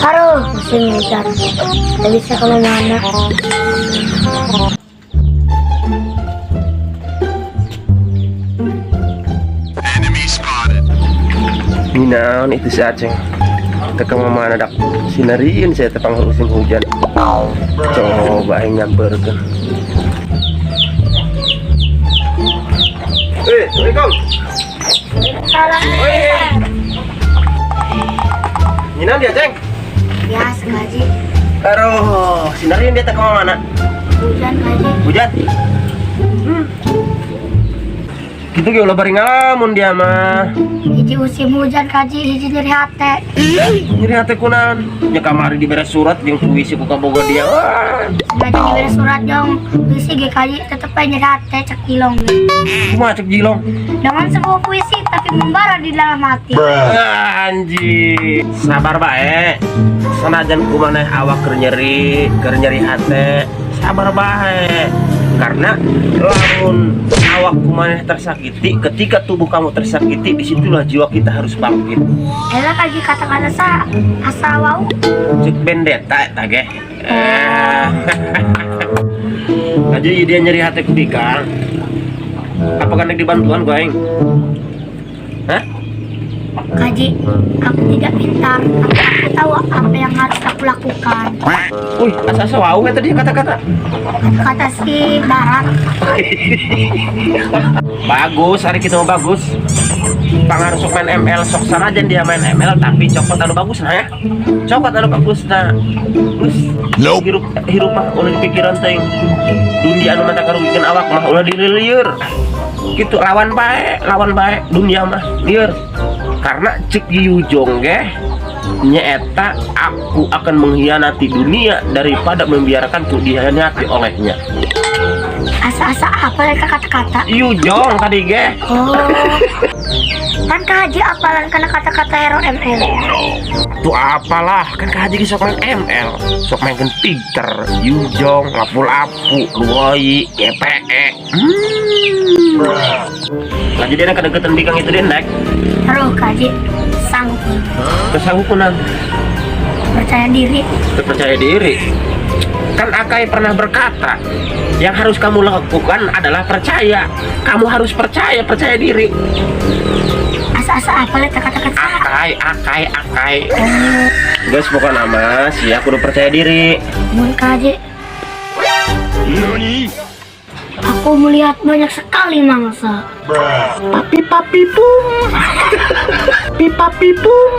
Aduh, musim hujan. Tidak bisa kemana-mana. Ninaon itu si Aceng. Teka mana dak sinarieun saya tepang musim hujan. Coba aing nyamperkeun. Eh, Assalamualaikum. Salam. Ninaon dia, Ceng? Ya, sekaji. Aduh, sinarieun dia teh mana? Hujan kaji. Hujan. Gitu ge ulah bari ngalamun dia mah. Hiji musim hujan kaji, hiji nyeri hate. Nyeri hate kunaon? Nya kamari dibere surat jeung puisi ku kaboga dia. Wah, Sengaja diberi surat dong. Puisi ge kaji tetep aja nyeri hate cek ilong ge. Kumaha cek jilong? Dengan sebuah puisi tapi membara di dalam hati. Ah, anjing. Sabar bae. Sanajan kumaneh awak keur nyeri hate, sabar bae. Karena lamun awak kumaneh tersakiti, ketika tubuh kamu tersakiti, disitulah jiwa kita harus bangkit. Elah kaji kata-kata sa asa wau. Cek bendeta eta ge. Eh. Aja dia nyeri hate ku bikang. Apa kan dibantuan ku aing? Hah? Kaji, aku tidak pintar, tapi aku tahu apa yang harus aku lakukan. Wih, asa-asa wau eta dia kata-kata. Kata si Barat. Bagus, hari kita mau bagus. Pangaruh sok main ML, sok sanajan dia main ML tapi cokot anu bagus nah ya. Cokot anu bagus nah. Terus Nope. hirup hirup mah ulah dipikiran teuing. Dunia anu mata karugikeun awak mah ulah dililieur. Gitu lawan bae dunia mah lieur. Karena cek Yujong ge nyaeta aku akan mengkhianati dunia daripada membiarkan ku dikhianati olehnya. Asa-asa apa ya kata-kata? Yujong tadi ge. Oh. Kan kaji apalan karena kata-kata hero ML. Tuh apalah, kan kaji sok main ML, sok main Peter, Yujong, lapu-lapu, Luoi, GPE. Lagi dia nak kedeketan bikang itu dia naik. Aduh kaji, sanggup. Terus aku kunan Percaya diri. percaya diri. Kan Akai pernah berkata, yang harus kamu lakukan adalah percaya. Kamu harus percaya, percaya diri. Asa-asa apa ya kata-kata? Akai, akai, akai. Guys, pokoknya nama sih aku udah percaya diri. Mun kaji, aku melihat banyak sekali mangsa. Papi papi pum. Pipa pipum.